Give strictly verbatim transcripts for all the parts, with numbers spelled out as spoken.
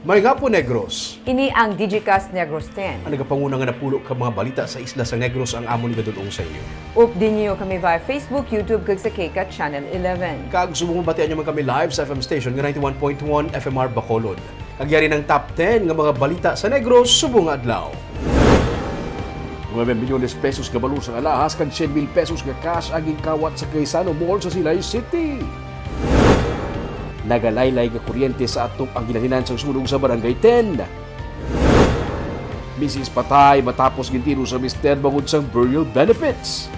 Maayong hapon, Negros. Ini ang Digicast Negros ten. Ang nagapanguna nga napulo ka mga balita sa isla sa Negros ang amon igadul-ong sa inyo. Updi niyo kami via Facebook, YouTube, kag sa KCAT Channel eleven. Kag subong mabatian niyo man kami live sa F M station nga ninety-one point one F M R Bacolod. Kag yari ang top ten nga mga balita sa Negros subong nga adlaw. Nuebe milyones pesos nga balor sang alahas kag syen mil pesos nga cash ang ginkawat sa Gaisano Mall sa Silay City. Nagalaylay nga kuryente sa atop ang ginhalinan sang sunog sa Barangay ten. Misis patay matapos gintiro sa mister bangod sang burial benefits.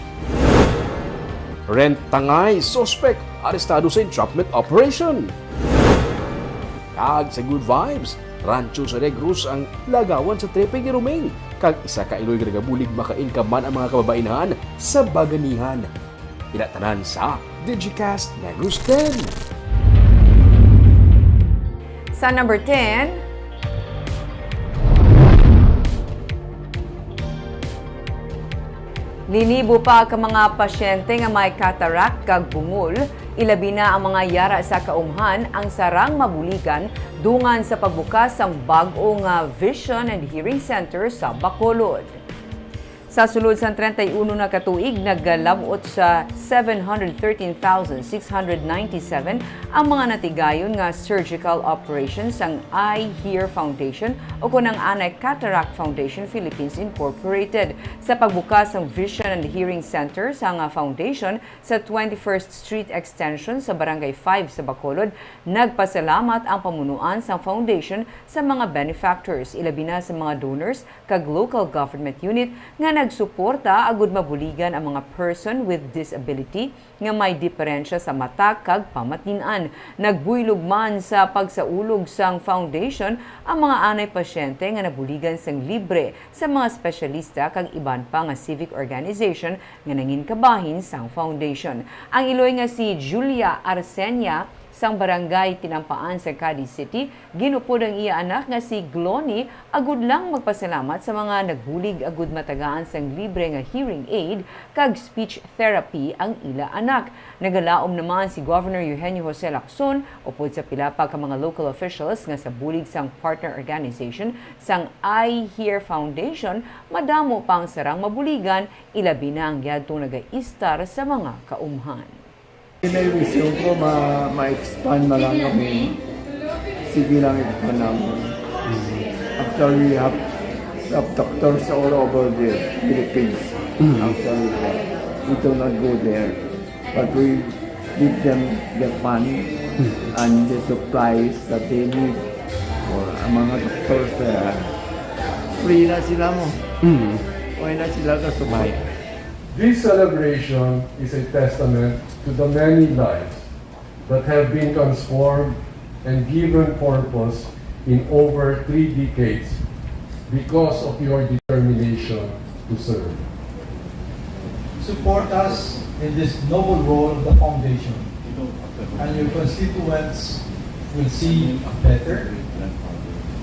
Rent tangay, suspect arestado sa entrapment operation. Kag sa Good Vibes, Rancho sa Negros ang lagawan sa tripping ni Romaine. Kag isa ka iloy nga nagabulig, maka-income man ang mga kababainhan sa Baganihan. Ina tanan sa Digicast Negros ten. Sa number ten, linibo pa ka mga pasyente nga may cataract kag bungol, ilabi na ang mga yara sa kaumhan, ang sarang mabuligan dungan sa pagbukas sang bag-o nga Vision and Hearing Center sa Bacolod. Sa sulod sang treinta y uno na ka tuig, nagalab-ot sa seven hundred thirteen thousand six hundred ninety-seven ang mga natigayon nga surgical operation sang Eye Hear Foundation o kon ang Anay Cataract Foundation Philippines Incorporated. Sa pagbukas sang Vision and Hearing Center sang foundation sa twenty-first Street Extension sa Barangay five sa Bacolod, nagpasalamat ang pamunuan sang foundation sa mga benefactors, ilabi na sa mga donors kag local government unit nga nagsuporta agud mabuligan ang mga person with disability nga may diperensya sa mata kag pamatin-an. Nagbuylog man sa pagsaulog sang foundation ang mga anay pasyente nga nabuligan sang libre sa mga espesyalista kag iban pa nga civic organization nga nangin kabahin sang foundation. Ang iloy nga si Julia Arsenia sang Barangay Tinampaan sa Cadiz City, ginupod ang iya anak nga si Glony agud lang magpasalamat sa mga nagbulig agud matagaan sang libre nga hearing aid kag speech therapy ang ila anak. Nagalaom naman si Governor Eugenio Jose Lacson upod sa pila pa ka mga local officials nga sa bulig sang partner organization sang Eye Hear Foundation, madamo pa ang sarang mabuligan, ilabi na ang yadtong nagaistar sa mga kaumhan. May wisyon ko ma-, ma-expand na lang kami. Sige lang, expand namin. Actually, we have, we have doctors all over the Philippines. Mm. Actually, we do not go there. But we give them the fund and the supplies that they need. For ang mga doctors, uh, free na sila mo. Mm. Why na sila kasubay? This celebration is a testament to the many lives that have been transformed and given purpose in over three decades because of your determination to serve. Support us in this noble role of the foundation, and your constituents will see better,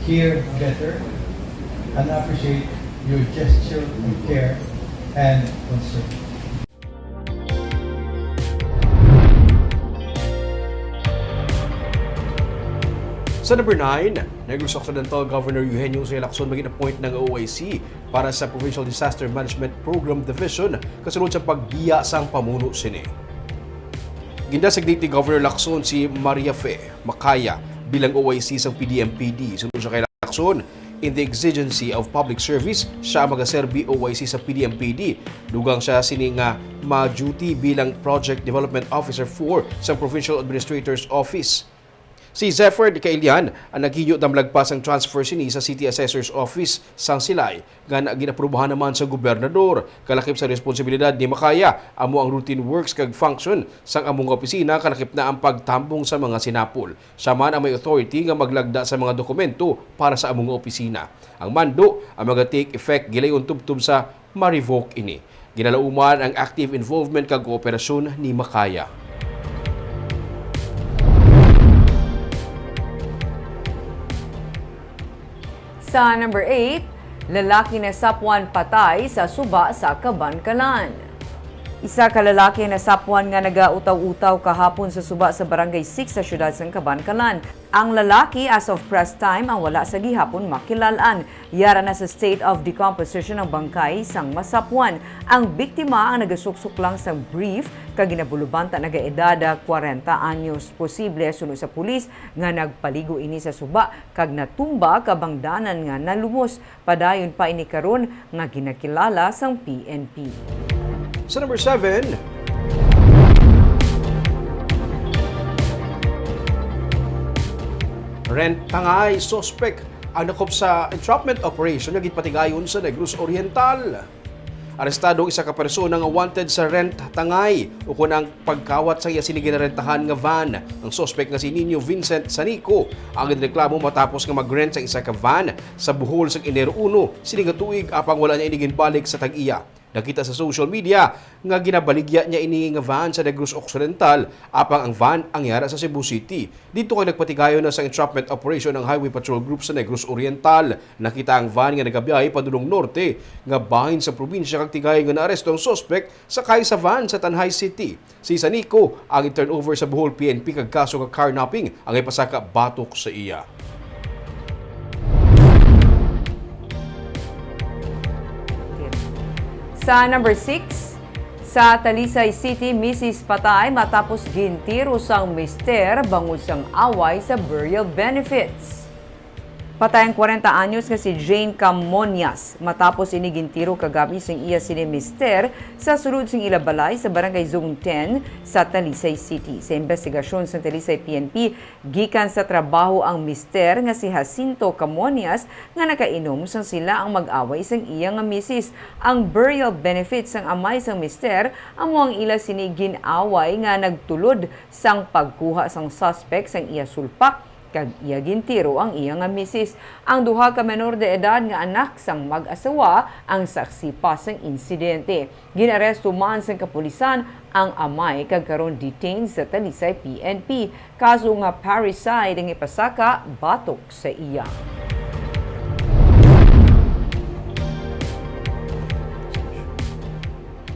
hear better, and appreciate your gesture of care and concern. Sa number nine, Negros Occidental Governor Eugenio Jose Lacson magin-appoint na nga O I C para sa Provincial Disaster Management Program Division kasunod sa paggiya sang pamuno sini. Gindesignate ni Governor Lacson si Maria Fe Macaya bilang O I C sang P D M P D. Suno sa kay Lacson, in the exigency of public service, siya ang magaserbi O I C sa P D M P D. Dugang siya sini nga ma-duty bilang Project Development Officer four sa Provincial Administrator's Office. Si Zephyr Cailian ang naghingyo damlag pa sang transfer sini sa City Assessor's Office sang Silay, nga na-, gin-aprubahan naman sa gobernador. Kalakip sa responsibilidad ni Macaya, amo ang routine works kag function sang amo nga opisina, kalakip na ang pagtambong sa mga sinapol. Siya man ang may authority nga maglagda sa mga dokumento para sa amo nga opisina. Ang mando ang maga-take effect gilayon tubtob sa ma-revoke ini. Ginalauman ang active involvement kag kooperasyon ni Macaya. Sa number eight, lalaki nasapwan patay sa suba sa Kabankalan. Isa ka lalaki ang nasapwan nga nagautaw-utaw kahapon sa suba sa Barangay six sa siyudad sang Kabankalan. Ang lalaki, as of press time, ang wala sa gihapon makilal-an. Yara na sa state of decomposition ang bangkay sang masapwan. Ang biktima ang nagasuksok lang sang brief kag ginabulubanta nagaedad kwarenta anyos. Posible, suno sa pulis, nga nagpaligo ini sa suba kag natumba kabangdanan nga nalumos. Padayon pa ini karon nga ginakilala sang P N P. Sa number seven, rent tangay, suspek ang nakop sa entrapment operation nga ginpatigayon sa Negros Oriental. Arestado ang isa ka persona nga wanted sa rent tangay ukon ang pagkawat sa iya sini ginarentahan nga van. Ang suspek nga si Nino Vincent Sanico ang ginreklamo matapos nga mag-rent sa isa ka van sa Bohol sa Enero uno sini nga tuig, apang wala niya ini ginbalik sa tag-iya. Nakita sa social media nga ginabaligya niya ini nga van sa Negros Occidental, apang ang van ang yara sa Cebu City. Dito kay nagpatigayon na sa entrapment operation ang Highway Patrol Group sa Negros Oriental. Nakita ang van nga nagabiyahe padulong norte nga bahin sa probinsya kag tigayon nga naaresto ang suspek sakay sa van sa Tanjay City. Si Sanico ang turnover sa Bohol P N P kag kaso nga carnapping ang ipasaka batok sa iya. Sa number six, sa Talisay City, misis patay matapos gintiro sang mister bangod sang away sa burial benefits. Patay ang kwarenta anyos nga si Jane Camonias matapos ini gintiro kagabi sing iya sini mister sa sulod sing ila balay sa Barangay Zone ten sa Talisay City. Sa investigasyon sa Talisay P N P, gikan sa trabaho ang mister nga si Jacinto Camonias nga nakainom sang sila ang mag-away sang iya nga misis. Ang burial benefits sang amay sang mister amo ang ila sini gin-away nga nagtulod sang pagkuha sang suspek sang iya sulpak kag iya gintiro ang iya nga misis. Ang duha ka menor de edad nga anak sang mag-asawa ang saksi pa sang insidente. Gin-aresto man sang kapulisan ang amay kag karon detained sa Talisay P N P. Kaso nga parricide ang ipasaka batok sa iya.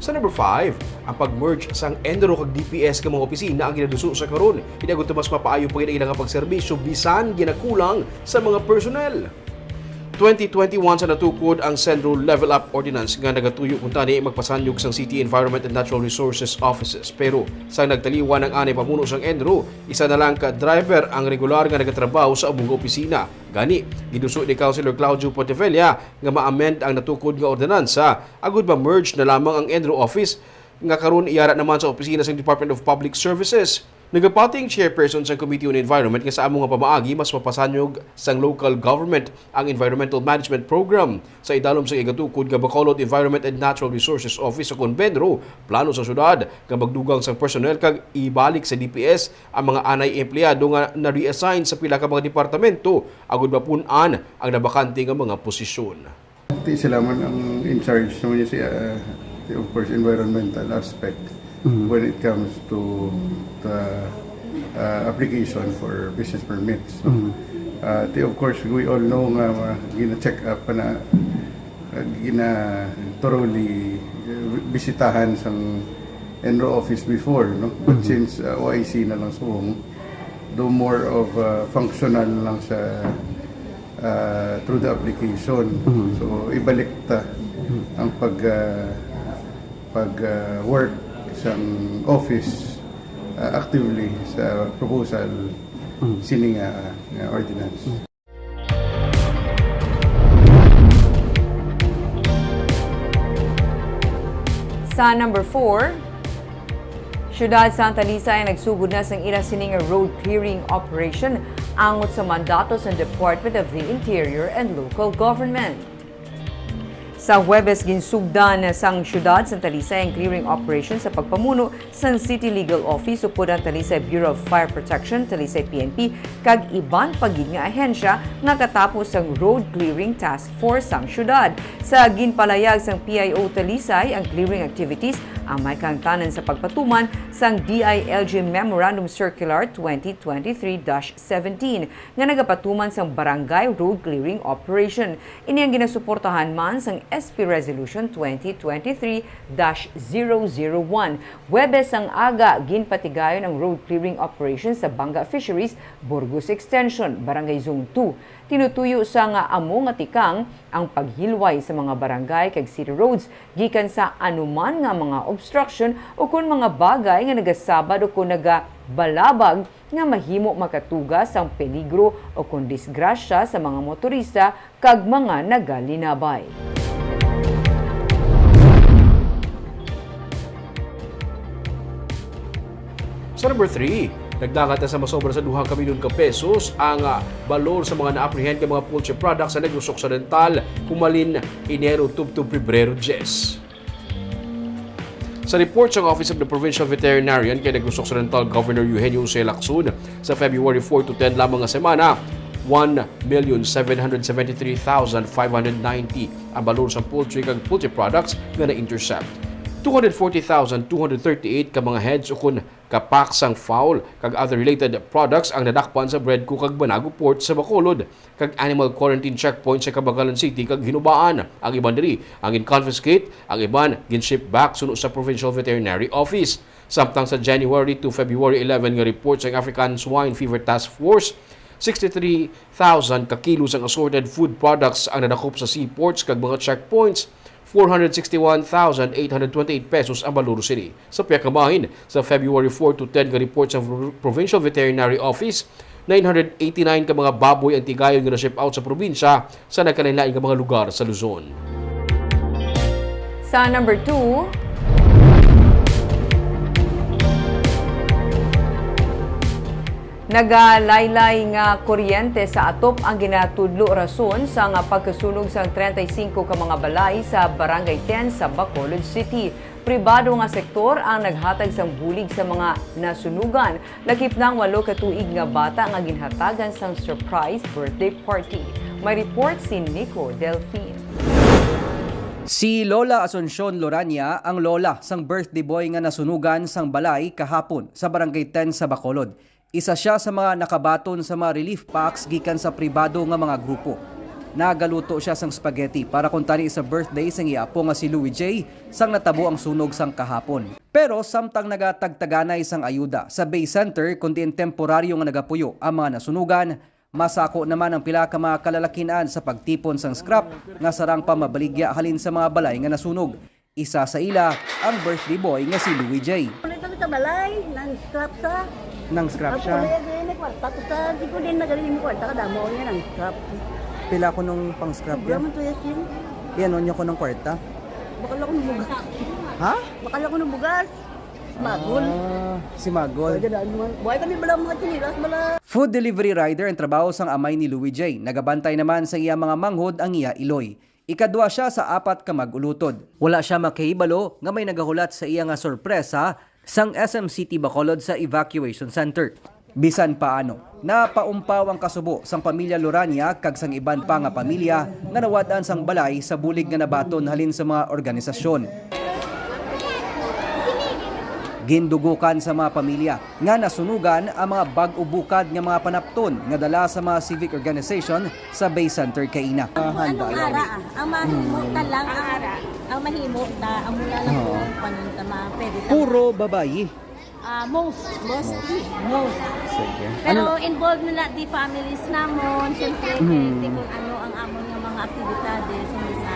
Sa number five, ang pag-merge sang ENRO kag D P S nga mga opisina ang ginaduso sa karon. Ini agud mas mapaayo pa gid ang ila nga pagserbisyo bisan ginakulang sa mga personnel. Twenty twenty-one sa natukod ang CENRO Level Up Ordinance nga nagatuyo kuntani magpasanyog sang City Environment and Natural Resources Offices. Pero sang nagtaliwan ang anay pamuno sang ENRO, isa na lang ka driver ang regular nga nagatrabaho sa among opisina. Gani, giduso ni Councilor Claudio Pontevella nga ma-amend ang natukod nga ordinansa agud ma-merge na lamang ang ENRO office nga karon iyara naman sa opisina sang Department of Public Services. Nagapati ang chairperson sang Committee on Environment nga sa amo nga pamaagi mas mapasanyog sang local government ang Environmental Management Program. Sa idalom sang igatukod nga Bacolod Environment and Natural Resources Office o kon BENRO, plano sa syudad nga magdugang sang personnel kag ibalik sa D P S ang mga anay empleyado nga na-reassign sa pila ka mga departamento agud mapun-an ang nabakante nga mga posisyon. Ti sila man ang in charge naman niya siya, uh, of course, environmental aspect Mhm. when it comes to the, uh, application for business permits, no? Mhm. Uh, ti, of course, we all know nga, uh, gina-check up pa na, uh, gina-, thoroughly, uh, bisitahan sang ENRO office before, no? But Mhm. since, uh, O I C na lang subong, do more of, uh, functional lang sa, uh, through the application. Mhm. So, ibalik ta Mhm. ang pag, uh, pag, uh, work sang office, uh, actively sa proposal Mhm. sini nga, nga ordinance. Mhm. Sa number four, Siyudad sang Talisay ang nagsugod na sang ila sini nga road clearing operation angot sa mandato sang Department of the Interior and Local Government. Sa Huwebes, ginsugdan sang siyudad sang Talisay ang clearing operation sa pagpamuno sang City Legal Office upod ang Talisay Bureau of Fire Protection, Talisay P N P, kag iban pa gid nga ahensya nga katapo sang Road Clearing Task Force sang siyudad. Sa ginpalayag sang P I O Talisay, ang clearing activities Ang may kahangtanan sa pagpatuman sang D I L G Memorandum Circular twenty twenty-three dash seventeen nga nagapatuman sang barangay road clearing operation. Ini ang ginasuportahan man sang S P Resolution twenty twenty-three dash zero zero one. Huwebes sang aga, ginpatigayon ang road clearing operation sa Banga Fisheries, Burgos Extension, Barangay Zone two. Tinutuyo sa nga amo nga tikang ang paghilway sa mga barangay kag city roads gikan sa anuman nga mga obstruction o kon mga bagay nga nagasabad o kon nagabalabag nga mahimo makatuga sang peligro o kon disgrasya sa mga motorista kag mga nagalinabay. Sa number three, nagdagat na sa masobra sa duha ka milyon ka pesos ang, ah, balor sa mga na-apprehend nga mga poultry products sa Negros Occidental humalin Enero tubtob Pebrero diyes. Sa report sang Office of the Provincial Veterinarian kay Negros Occidental Governor Eugenio Jose Lacson, sa February four to ten lamang nga semana, one million seven hundred seventy-three thousand five hundred ninety ang balor sang poultry kag poultry products nga na-intercept. Two hundred forty thousand two hundred thirty-eight ka mga heads ukon ka pack sang fowl kag other related products ang nadakpan sa Bredco kag Banago Port sa Bacolod kag animal quarantine checkpoint sa Cabagalan City kag Hinubaan. Ang iban diri ang gin-confiscate, ang iban gin-ship back suno sa Provincial Veterinary Office. Samtang sa January to February eleven nga report sang African Swine Fever Task Force, sixty-three thousand ka kilo sang assorted food products ang nadakop sa seaports kag mga checkpoints. Four hundred sixty-one thousand eight hundred twenty-eight pesos ang balor sini. Sa pihak ka bahin, sa February four to ten nga report sa Pro-, Provincial Veterinary Office, nine hundred eighty-nine ka mga baboy ang tigayon nga na-ship out sa probinsya sa nagkalainlain nga mga lugar sa Luzon. Sa number two, nagalaylay nga kuryente sa atop ang ginatudlo rason sa nga pagkasunog sang treinta y cinco ka mga balay sa Barangay ten sa Bacolod City. Pribado nga sektor ang naghatag sang bulig sa mga nasunugan, lakip na ang walo ka tuig nga bata nga ginhatagan sang surprise birthday party. May report si Nico Delfin. Si Lola Asuncion Lorania ang lola sang birthday boy nga nasunugan sang balay kahapon sa Barangay ten sa Bacolod. Isa sia sa mga nakabaton sa mga relief packs gikan sa pribado nga mga grupo. Nagaluto sia sang spaghetti para kuntani sa birthday sang iya apo nga si Louie J sang natabo ang sunog sang kahapon. Pero samtang nagatagtaganay sang ayuda sa Bay Center kun diin temporaryo nga nagapuyo ang mga nasunugan, masako naman ang pila ka mga kalalakin-an sa pagtipon sang scrap nga sarang pa mabaligya halin sa mga balay nga nasunog. Isa sa ila ang birthday boy nga si Louie J. Ulit ang sa balay, nang scrap sa. Nang scrap Ako siya. na yung may kwarta. Tapos sa, di ko din nagaling yung kwarta, kadamo niya nang scrap. Pila ko nung pang scrap Sobra yun? man to, yes, yun. Yan, ano ko ng kwarta? Bakal ako ng bugas. Ha? Bakal ako ng bugas. Magol. Ah, si Magol. Kaya daan naman. Buhay kami bala mga tinilas, bala. Food delivery rider ang trabaho sang amay ni Louie J. Nagabantay naman sa iya mga manghod ang iya iloy. Ikadwa siya sa apat ka mag-ulutod. Wala siya makahibalo nga may nagahulat sa iya nga sorpresa sang S M City Bacolod sa evacuation center. Bisan paano, napaumpaw ang kasubo sang pamilya Lorania kag sang iban pa nga pamilya nga nawad-an sang balay sa bulig nga nabaton halin sa mga organisasyon. Gindugukan sa mga pamilya nga nasunugan ang mga bag-o bukad nga mga panapton nga dala sa mga civic organization sa Bay Center kaina. Ang ano ara, ang mahimo ta lang ang ara. Ang mahimo ta, ang mula lang po ang panon ta ma, pwede ta. Puro babayi. Ah, most, mostly, most. Sige. Pero Ano- involved na na di families namon, syempre, Mhm. kay kung ano ang amon nga mga aktibidades, ang isa,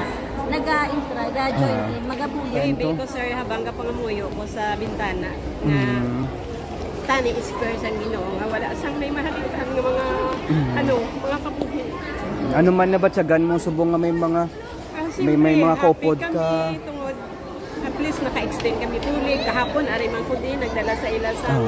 naga-intra, ga-join Ah. in, magabulig. Ito? Baby ko, sir, habang kapangamuyo ko sa bintana nga Mm. tani is prayer sang Ginoo nga wala sang may mahalikhan nga mga, Mm. ano, mga kabuhi. Ano man nabatyagan mo subong nga may mga Ah, May- may siyempre, mga happy kaupod kami ka. Tungod, at least naka-extend kami bulig. Kahapon, ari man ko din, nagdala sa ila sa Ah.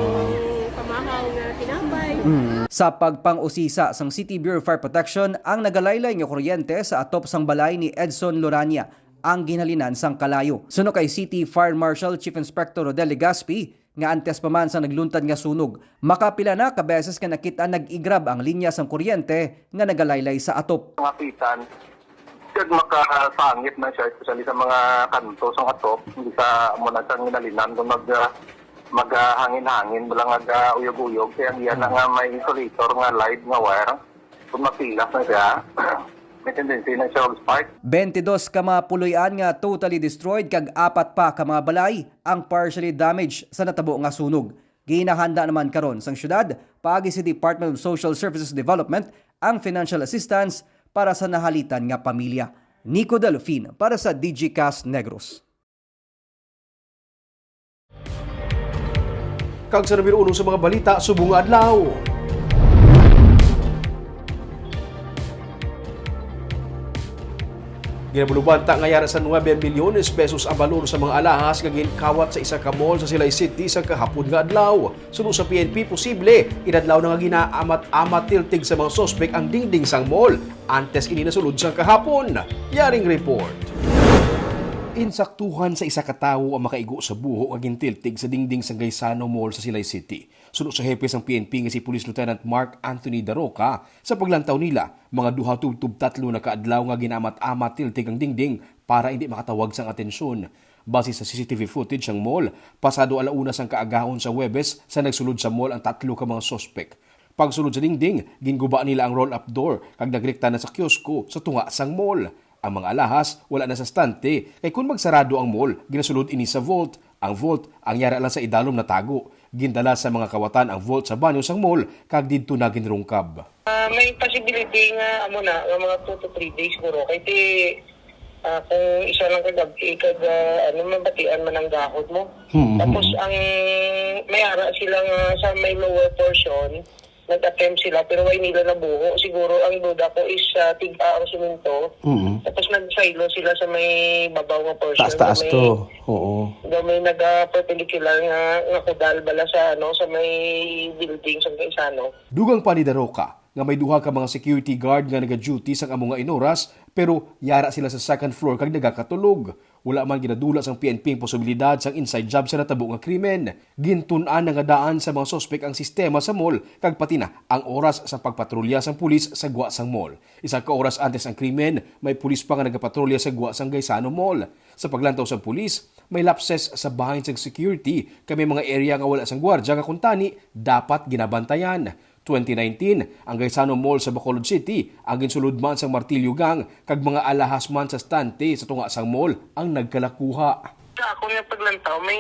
pamahaw nga tinapay. Mm. Sa pagpang-usisa sang City Bureau of Fire Protection ang nagalaylay nga kuryente sa atop sang balay ni Edson Lorania, ang ginhalinan sang kalayo. Suno kay City Fire Marshal Chief Inspector Rodel Legaspi, nga antes pa man sa nagluntad nga sunog, makapila na ka beses nga nakit-an nag-igrab ang linya sang kuryente nga nagalaylay sa atop. Kapitan, Kag makasangit na siya, especially sa mga kanto sang atop, hindi sa amo na sang hinalinan kung mag, ah, maghangin-hangin, wala nga uyog-uyog, kaya ang iya na nga may insulator nga live nga wire, kung mapilas na siya, may tendency na siya mag-spark. Twenty-dos ka mga puloy-an nga totally destroyed kag apat pa ka mga balay ang partially damaged sa natabo nga sunog. Ginahanda naman karon sang syudad paagi sa Department of Social Services Development ang financial assistance para sa nahalitan nga pamilya. Nico Delfin para sa Digicast Negros. Kag sa numero uno sa mga balita subong nga adlaw, ginabulubanta nga yara sa nuebe milyones pesos ang balor sa mga alahas nga ginkawat sa isa ka mall sa Silay City sa kahapon nga adlaw. Suno sa P N P, posible inadlaw na nga ginaamat-amat tiltig sa mga suspek ang dingding sang mall antes ini nasulod sang kahapon. Yaring report. Insaktuhan sa isa ka tawo ang makaigo sa buho nga gintiltig sa dingding sang Gaisano Mall sa Silay City. Suno sa hepe sang P N P nga si Police Lieutenant Mark Anthony Daroca, sa paglantaw nila, mga duha tubtob tatlo na ka adlaw nga ginaamat-amat tiltig ang dingding para hindi makatawag sang atensyon. Base sa C C T V footage sang mall, pasado ala una sang kaagahon sa Huwebes sa nagsulod sa mall ang tatlo ka mga suspek. Pagsulod sa dingding, ginguba nila ang roll-up door kag nagrekta na sa kiosko sa tunga sang mall. Ang mga alahas wala na sa estante, kay kon magsarado ang mall, ginasulod ini sa vault. Ang vault, ang yara lang sa idalom natago. Gindala sa mga kawatan ang vault sa banyo sang mall kag didto na ginrungkab. Ah, may possibility nga amo na, nga mga two to three days siguro. Kay ti, ah, kung isa lang ka gab-i, kag, ah, ano, mabatian man ang gahod mo. Hmm, Tapos hmm. ang may ara sila nga sa may lower portion, nag-attempt sila, pero way nila nabuho. Siguro ang duda ko is, ah, tig-a ang semento. Mm. Tapos nag-silo sila sa may babaw nga portion. Taas-taas Sa may, to. Oo. Daw may naga-perpendicular nga, nga kudal bala sa, ano, sa may building sa Gaisano. Dugang pa ni Daroca nga may duha ka mga security guard nga naga-duty sang amo nga inoras, pero yara sila sa second floor kag nagakatulog. Wala man ginadula sang P N P ang posibilidad sang inside job sa natabo nga krimen. Gintun-an na nga daan sa mga suspek ang sistema sa mall kag pati na ang oras sa pagpatrolya sang pulis sa gwa sang mall. Isa ka oras antes ang krimen, may pulis pa nga nagapatrolya sa gwa sang Gaisano Mall. Sa paglantaw sang pulis, may lapses sa bahin sang security kag may mga area nga wala sang gwardya nga kuntani dapat ginabantayan. Twenty nineteen, ang Gaisano Mall sa Bacolod City ang ginsulod man sang Martillo Gang, kag mga alahas man sa estante sa tunga sang mall ang nagkalakuha. Sa akon nga paglantaw, may,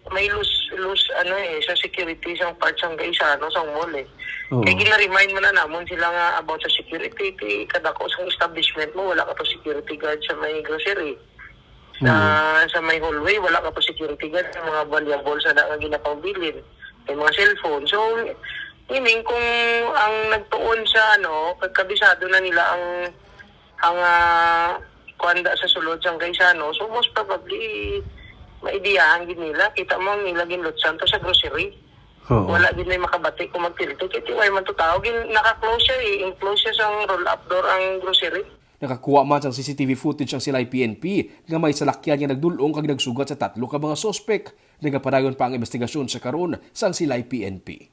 may loose, loose, ano, eh, sa security sang part sang Gaisano sang mall, eh. Oo. Kay gina-remind man na namon sila nga about sa security, kay kadako sang establishment mo, wala ka pa security guard sa may grocery. Sa, Mm. sa may hallway, wala ka pa security guard, ang mga valuables na nga ginapangbilin, may mga cellphone. So, meaning, kung ang nagtuon sa, ano, pagkabisado na nila ang, ang, ah, kuwanda sa sulod sang Gaisano, so most probably, maidiyahan gid nila. Kita mo ang nila ginlutsan to sa grocery. Oo. Wala gid may makabati kung magpilti. Kay ti way man to tao, gin-, naka-close siya eh. Enclosed siya sang roll-up door ang grocery. Nakakuha man sang C C T V footage ang Silay P N P nga may salakyan nga nagdul-ong kag nagsugat sa tatlo ka mga suspek. Nagapadayon pa ang investigasyon sa karon sang Silay P N P.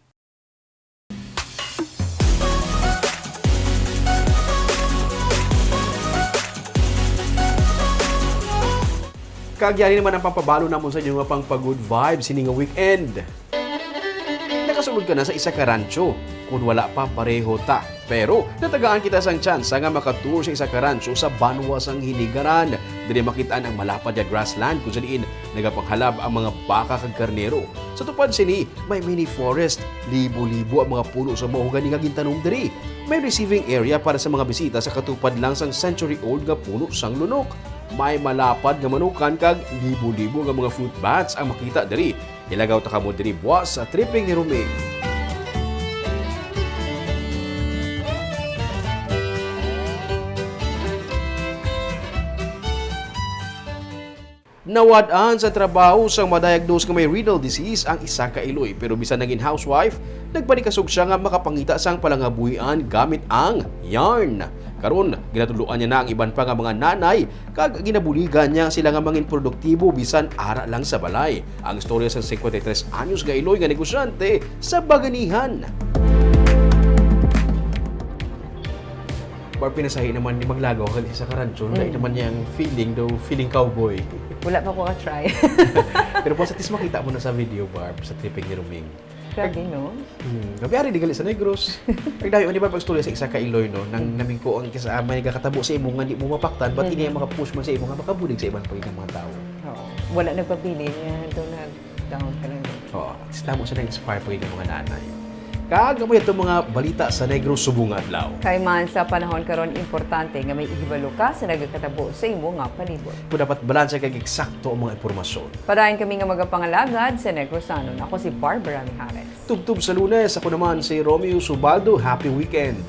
Kag yari naman ang pampabalo namon sa inyo nga pang pa-good vibes sini nga weekend. Nakasulod ka na sa isa ka rancho? Kung wala pa, pareho ta. Pero natagaan kita sang tsansa nga maka-tour sa isa ka rancho sa banwa sang Hinigaran. Diri makit-an ang malapad nga grassland kung sa diin nagapanghalab ang mga baka kag karnero. Sa tupad sini, may mini forest. Libo-libo ang mga puno sa mahogany nga gintanom diri. May receiving area para sa mga bisita sa katupad lang sang century-old nga puno sang lunok. May malapad nga manukan kag libo-libo nga mga fruit bats ang makita diri. Ilagaw ta kamo diri buas sa tripping ni Roming. Nawad-an sa trabaho sang ma-diagnose nga may renal disease ang isa ka iloy, pero bisan naging housewife, nagpanikasog siya nga makapangita sang palangabuhian gamit ang yarn. Karon, ginatudloan niya na ang iban pa nga mga nanay, kag ginabuligan niya sila nga mangin produktibo bisan ara lang sa balay. Ang istorya sang singkwenta y tres anyos nga iloy nga negosyante sa Baganihan. Barb, pinasahi naman ni maglagaw ka sa karancho, dahil Mm. naman niyang feeling, daw feeling cowboy. Wala pa ko ka-try. Pero po, sa tis makita mo na sa video, Barb, sa tripping ni Roming. Grabe, no? Hmm, gabi ari di gali sa Negros. Ang dayo ni Barb, istorya sa isa ka Iloy, no, nang namingko ang isa may nagakatabo sa imo nga di mo mapaktan, but Mhm. ini ang maka-push man sa imo nga makabulig sa iban pa gyud nga mga tawo. Oo. Wala nagpabilin nga doon na-down ka lang. Oo, at tamo sa na-inspire pa gyud ang mga nanay. Kag amo ito mga balita sa Negros subong adlaw. Kay man sa panahon karon, importante nga may ihibalo ka sa nagakatabo sa imo nga palibot. Kung dapat balanse kag eksakto ang mga impormasyon. Padayon kami nga magapangalagad sa Negrosanon. Ako si Barbara Mijares. Tubtob sa Lunes, ako naman si Romeo Subaldo. Happy weekend!